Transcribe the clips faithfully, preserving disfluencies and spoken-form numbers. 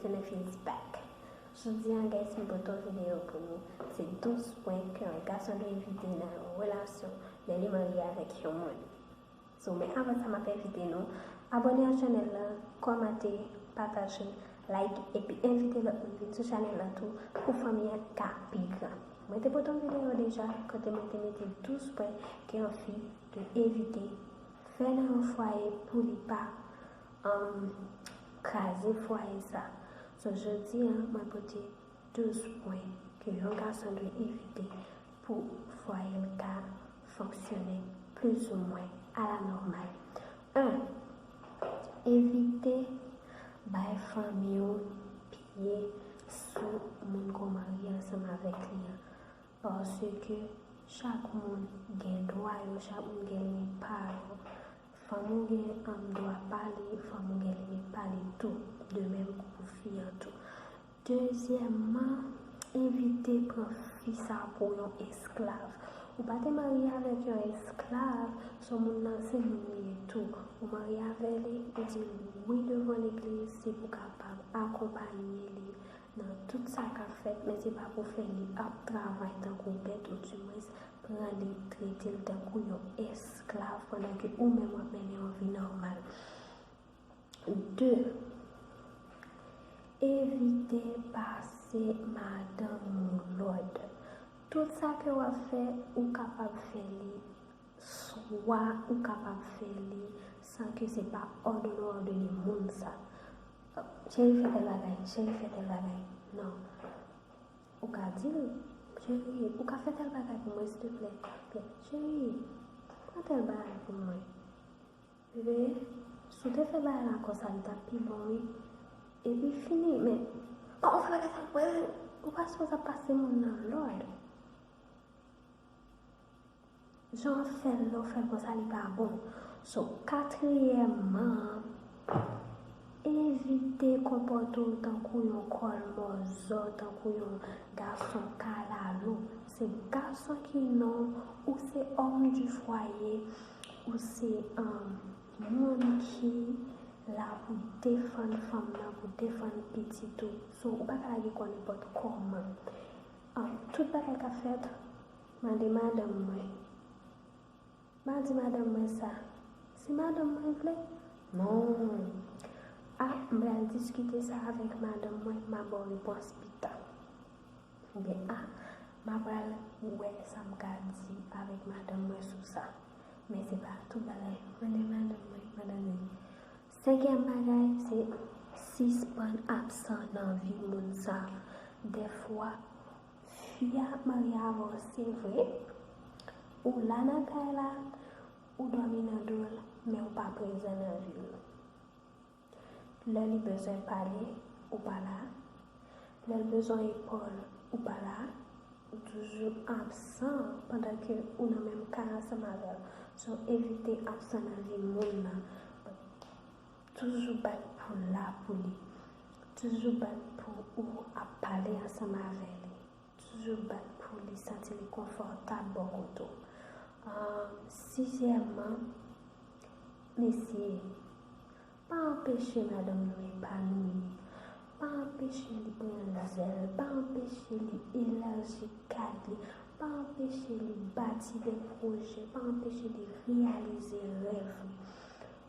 Kenneth is back. Jodi a, guys, m pote yon videyo pou nou. Se douz pwen ke yon gason dwe evite nan yon relasyon lè li marye avèk yon moun. So, men avan sa, m ap envite nou abòne ak chanèl la, kòmante, pataje, like, epi envite lòt moun vin sou chanèl la tou pou fanmi an ka pi gran. Mwen te pote yon videyo deja kote mwen te mete douz pwen ke yon fi dwe evite fè nan yon fwaye pou li pa um, kraze fwaye sa. So, jodi a, mwen pote douz pwen ke yon gason dwe evite pou fwaye l ka fonksyone plizoumwen alanòmal. En, evite bay fanmi w pye sou moun ke w marye ansanm avèk li an. Paske chak moun gen dwa yo, chak moun gen limit pa yo. Fanm ou gen, um, dwa pa li, fanm ou gen limit pa li tou. De menm pou fi an tou. Dezyèmman, evite pran fi sa pou yon esklav. Ou pa te marye avèk yon esklav, so moun nan se moun li ye tou. Ou marye avè li, ou di l wi devan legliz, se pou kapab akonpaye li nan tout sa k ap fèt, men se pa pou fè li ap travay tankou bèt, oudimwens pran li, trete l tankou yon esklav, pandan ke ou menm w ap mennen yon vi nòmal. De, evite pase madanm ou lòd. Tout sa ke w ap fè, ou kapab fè li swa ou kapab fè li san ke se pa òdone w òdone moun sa. Cheri, fè tèl bagay, cheri, fè tèl bagay. Non. Ou ka di l, cheri, ou ka fè tèl bagay pou mwen, silteplè? Oubyen, cheri, pran tèl bagay pou mwen. Bebe, si w te fè bagay la konsa, li t ap pi bon, wi. Epi fini, men, kòman w fè bagay sa pou mwen? Ou pa sipoze ap pase moun nan lòd. Jan w ap fè l, lè w fè l konsa, li pa bon. So, katriyèmman, evite konpòte w tankou yon kòlmòzò, tankou yon gason kalalou. Se gason ki non, ou se homme du foyer, ou se, um, moun ki la pou defann fanm nan, pou defann pitit ou. So, ou pa ka lage kò nenpòt kòman. Um, tout bagay k ap fèt, mande madanm mwen. M a di madanm mwen sa. Si madanm mwen vle? Non. A, m pral diskite sa avèk madanm mwen, m a ba w repons pita. Oubyen, a, m a pral wè sa m ka di avèk madanm mwen sou sa. Men se pa tout bagay. Mande madanm mwen, madanm mwen. Senkyèm bagay, se sispann absan nan vi moun sa. Dèfwa, fi a marye avè w, se vre. Ou la nan kay la, ou dòmi nan do l, men ou pa prezan nan vi l. Lè li bezwen pale, ou pa la. Lè l bezwen epòl, ou pa la. Ou toujou absan pandan ke ou nan menm kay ansanm avè l. So, evite absan nan vi moun nan. Toujou bat pou w la pou li. Toujou bat pou ou ap pale ansanm avè li. Toujou bat pou li santi li konfòtab bò kote w. Ahn, sizyèmman, mesye, pa anpeche madanm nou epanouyi. Pa anpeche li pran zèl. Pa anpeche li elaji kad li. Pa anpeche li bati de pwojè. Pa anpeche li reyalize rèv li.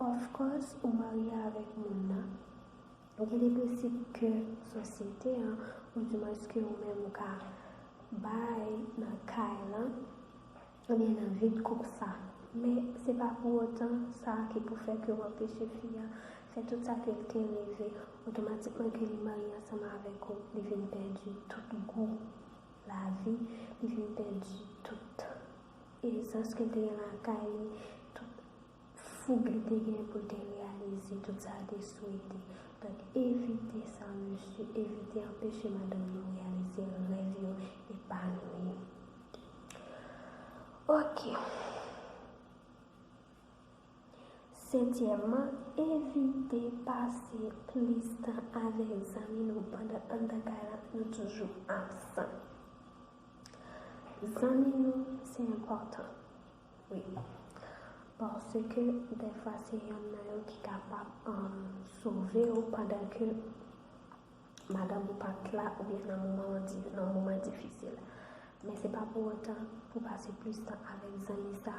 Of course, ou marye avèk moun nan. Gen de prensip ke sosyete an, oudimwens ke ou menm ou ka bay nan kay lan, oubyen nan vi koup sa. Men se pa pou otan sa ki pou fè ke w anpeche fi a fè tout sa ke l te reve, otomatikman ke li marye ansanm avèk ou, li vin pèdi tout gou lavi, li vin pèdi tout ezans ke l te gen lakay li, tout foug li te gen pou l te reyalize tout sa l te swete. Donk, evite sa, mesye. Evite anpeche madanm nou reyalize rèv yo, epanouyi. Ok. Sentyèmman, evite pase plis tan avèk zanmi nou pandan anndan kay la, nou toujou absan. Zanmi nou, se enpòtan. Wi. Paske dèfwa se yonn nan yo ki kapab, um, sove w pandan ke madanm ou pa t la oubyen nan moman w di, nan yon moman difisil. Men se pa pou otan pou pase plis tan avèk zanmi sa,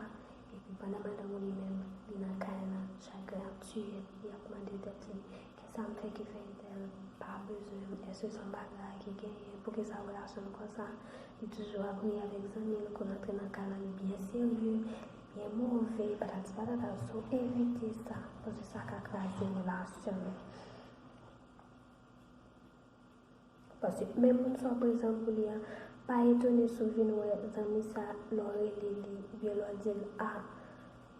epi pandan madanm ou li menm, li nan kay la, chagren ap tiye l, li ap mande tèt li, kisa m fè ki fè entèl pa bezwen m? Èske se yon bagay ki genyen? Poukisa relasyon n konsa? Li toujou ap ri avèk zanmi l, kou l antre nan kay la, li byen serye, li byen move, patati patata. So, evite sa, paske sa ka kraze relasyon nou. Paske menm moun sa w prezan pou li a, pa etone si w vin wè zanmi sa lè w rele li, oubyen lè w di l, a,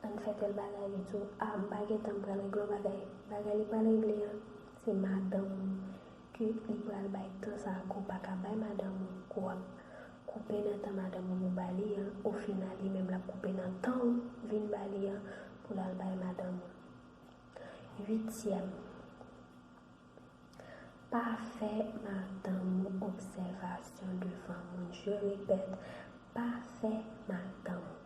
ann fè tèl bagay, li di w, a, m pa gen tan, m pral regle yon bagay. Bagay li pral regle an, se madanm ou ke li pral bay tan sa a ke w pa ka bay madanm ou, ke w ap koupe nan tan madanm ou pou ba li an, ofinal, li menm l ap koupe nan tan w vin ba li an pou l al bay madanm ou. Uityèm, pa fè madanm ou obsèvasyon devan moun. Je répète, pa fè madanm ou.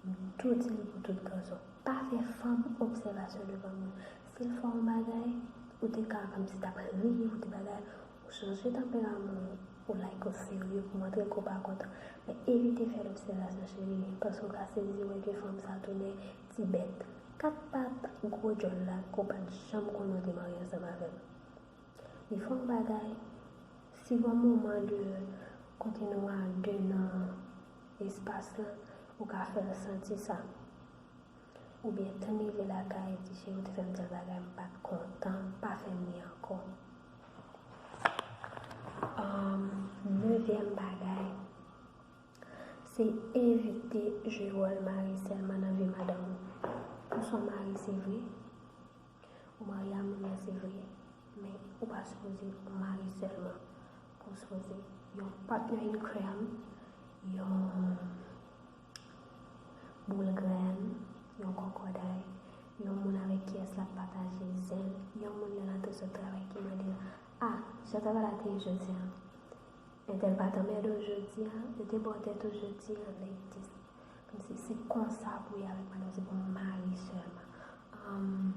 M tou di li pou tout gazon. Pa fè fanm obsèvasyon devan moun. Si l fè yon bagay, ou te ka kòmsi t ap ri, ou te bagay, ou chanje tanperaman w, ou like ou serye, pou montre ke w pa kontan. Men evite fè l obsèvasyon, cheri, paske w ka sezi wè ke fanm sa tounen ti bèt. Kat pat gwo djòl la ke w pa t janm konnen w te marye ansanm avè l. Li fè yon bagay, si gon moman de kote nou a de nan espas lan, ou ka fè l santi sa. Oubyen tann rive lakay, di, cheri, ou te fè m tèl bagay, m pa t kontan, pa fè m li ankò. Um, nevyèm bagay, se evite jwe wòl mari sèlman nan vi madanm ou. Ou se yon mari, se vre. Ou marye a moun nan, se vre. Men ou pa sipoze yon mari sèlman. Ou sipoze yon partner in crime, yon boul grenn, yon kòkòday, yon moun avèk kiyès l ap pataje zen, yon moun lè l antre sot travay ki mande l, a, jan travay la te ye jodi a? Entèl pa t anmède w jodi a? Yo te ba w tèt ou jodi a? Like this. Kòmsi se konsa pou w ye avèk madanm, se pou mari sèlman. Um,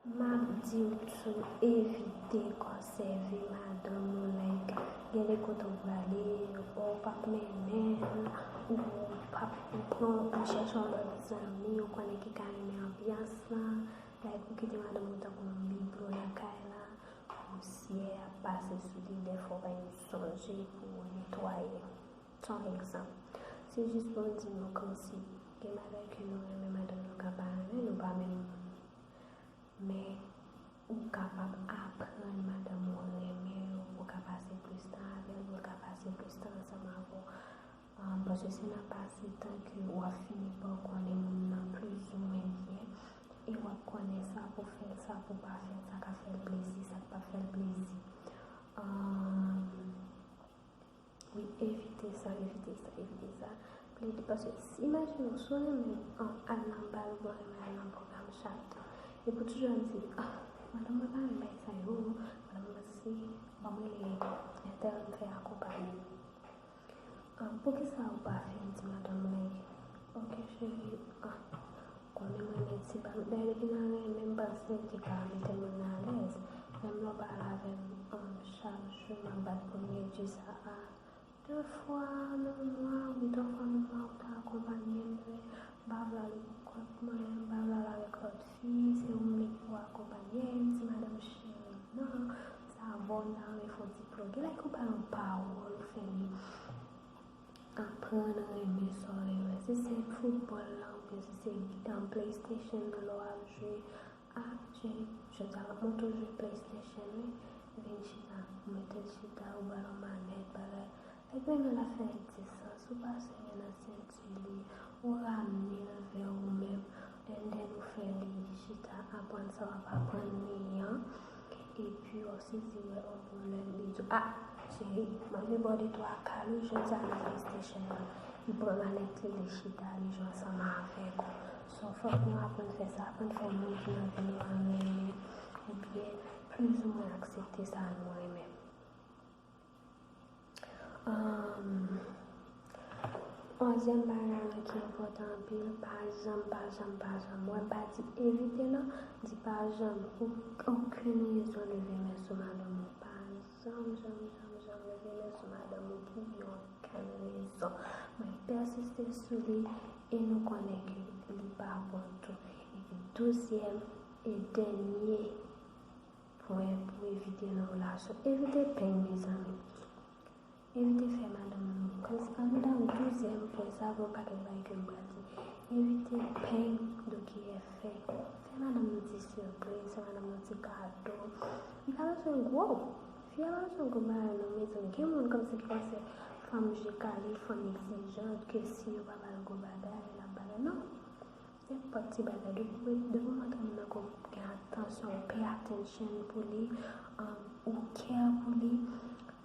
M ap di w tou, evite konsève madanm ou, like, gen de kote w prale, ou p ap mennen l, ou p ap, ou pran, ou chèche yon lòt zanmi, ou konnen ki ka renmen anbyans lan, like, ou kite madanm ou tankou yon biblo nan kay la, pousyè ap pase sou li, dèfwa w pa menm sonje pou w netwaye. Se yon egzanp. Se jis pou m di nou kòmsi gen bagay ke nou renmen, madanm nou ka pa renmen, nou pa menm moun. Men, ou kapab aprann madanm ou renmen w, ou ka pase plis tan avè l, ou ka pase plis tan ansanm avè w. Um, paske se nan pase tan ke w ap fini pa konnen moun nan plizoumwen byen, e w ap konnen sa pou fè l, sa pou pa fè l, sa ka fè l plezi, sa k pa fè l plezi. Um, Wi, evite sa, evite sa, evite sa. Plede, paske si, imajine w, si w renmen al nan bal oubyen w renmen al nan pwogram chat, epi w toujou ap di, a, madanm mwen pa renmen bagay sa yo, madanm mwen si, ban m rele entèl m fè akonpanye. A, poukisa ou pa fin di madanm ou, like, ok, cheri, a, konnen mwen renmen ti bal. Dayè, depi nan renmen, m panse ou te ka mete moun nan alèz. Menm lè w pa la avè m, um, chak jou m ap bat pou m redui sa a de fwa nan mwa, oubyen twa fwa nan mwa, ou ta akonpanye m, men m pa vle al pou kont mwen, m pa vle al avèk lòt fi, se ou menm ki pou akonpanye m, ti madanm cheri m nan, sa bon, m ta renmen fè yon ti ploge. Like, ou ba l yon pawòl, ou fè li aprann renmen sa w renmen. Si se foutbòl la, oubyen si se nan PlayStation nan lè w ap jwe, a, cheri, jodi a m ap montre w jwe PlayStation, wi. Vin chita, ou mete l chita, ou ba l yon manèt, bagay. Like, menm lè l ap fè dis an, si w pase men nan senti li, ou ramne l vè ou menm, and then ou fè li chita aprann sa w ap aprann li an. Epi w ap sezi wè yon bon lè li di w, a, cheri, m anvi ba w de twa kal wi, jodi a nan PlayStation nan. Li pran manèt li, li chita, li jwe ansanm avèk ou. So, fòk nou aprann fè sa, aprann fè moun ki nan vi nou an renmen, oubyen plizoumwen aksepte sa nou renmen. Um, onzyèm bagay la ki enpòtan anpil, pa janm, pa janm, pa janm. Mwen pa di evite non, di pa janm. Ou, okenn rezon leve men sou madanm ou, pa Janm, janm, janm, janm leve men sou madanm ou pou yon okenn rezon. Mwen pèsiste sou li e nou konnen ke li pa bon tou. Epi douzyèm e dènye pwen pou evite nan relasyon. Evite peny, mezanmi. Evite fè madanm nou. Kòmsi anndan douzyèm pwen sa, gon pakèt bagay ke m pral di. Evite peny, dokiye fè. Fè madanm nou ti sipriz, fè madanm nou ti kado. Li ka bezwen gwo. Fi a pa bezwen gwo bagay non, mezanmi. Gen moun kòmsi ki panse fanm je kale, fanm egzijant, ke si yo pa ba l gwo bagay, l ap bagay. Non. Nenpòt ti bagay, depi, depi w montre moun nan ke w gen atansyon, ou pay attention pou li, um, ou care pou li,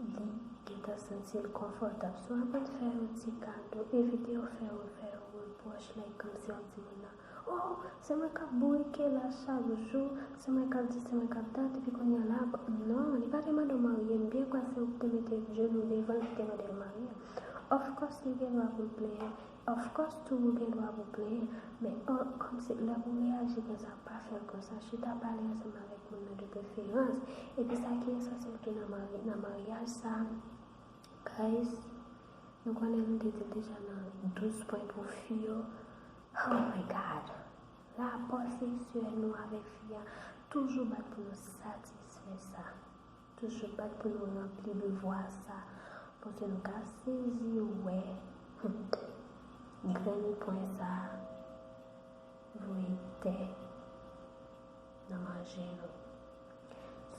li gentan santi l konfòtab. Si w aprann fè yon ti kado, evite yo fè yo, fè yo repwòch, like, kòmsi w ap di moun nan, oh, se mwen k ap bourike la chak jou, se mwen k ap di, se mwen k ap dat, epi kounye a la, non, li pa te mande w marye, m byen kwè se ou ki te mete jenou devan l ki te mande l marye. Of course, li gen dwa pou l plenyen. Of course tou, ou gen dwa pou plenyen, men an, kòmsi lè ou reyaji konsa, pa fè l konsa. Chita pale ansanm avèk moun nan de preferans. Epi sa ki esansyèl tou nan mari, nan maryaj sa, guys, nou konnen nou te di l deja nan douz pwen pou fi yo. Oh my God! Rapò seksyèl nou avèk fi a, toujou bat pou nou satisfè sa. Toujou bat pou nou ranpli devwa sa, paske nou ka sezi wè grenn pwen sa voye tè nan manje nou.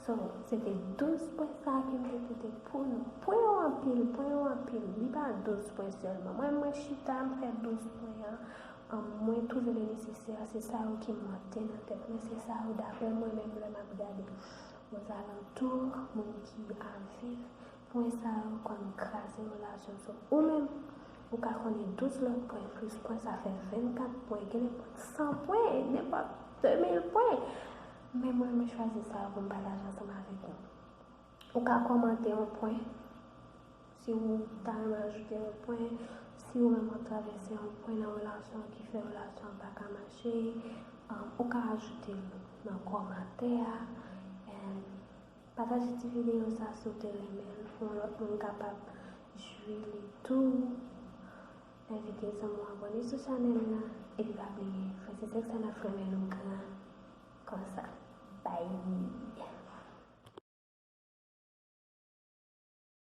So, se te douz pwen sa ke m te pote pou nou. Pwen yo anpil, pwen yo anpil. Li pa douz pwen sèlman. Mwen, mwen chita, m fè douz pwen an. An, mwen twouve li nesesè, se sa yo ki monte nan tèt mwen, se sa yo, daprè mwen menm, lè m ap gade ozalantou, moun ki ap viv, pwen sa yo konn kraze relasyon. So, ou menm, ou ka konnen douz lòt pwen, plis pwen, sa fè vennkat pwen, gen nenpòt san pwen, nenpòt de mil pwen. Men mwen, mwen chwazi sa yo pou m pataje ansanm avèk nou. Ou ka kòmante yon pwen, si ou ta renmen ajoute yon pwen, si ou menm w ap travèse yon pwen nan relasyon ki fè relasyon an pa ka mache, um, ou ka ajoute l nan kòmantè a. And pataje ti videyo sa si w te renmen l, pou yon lòt moun kapab jwi li tou. Envite zanmi w abòne sou chanèl la, epi pa bliye, Francis X N F renmen nou gran konsa. Bye!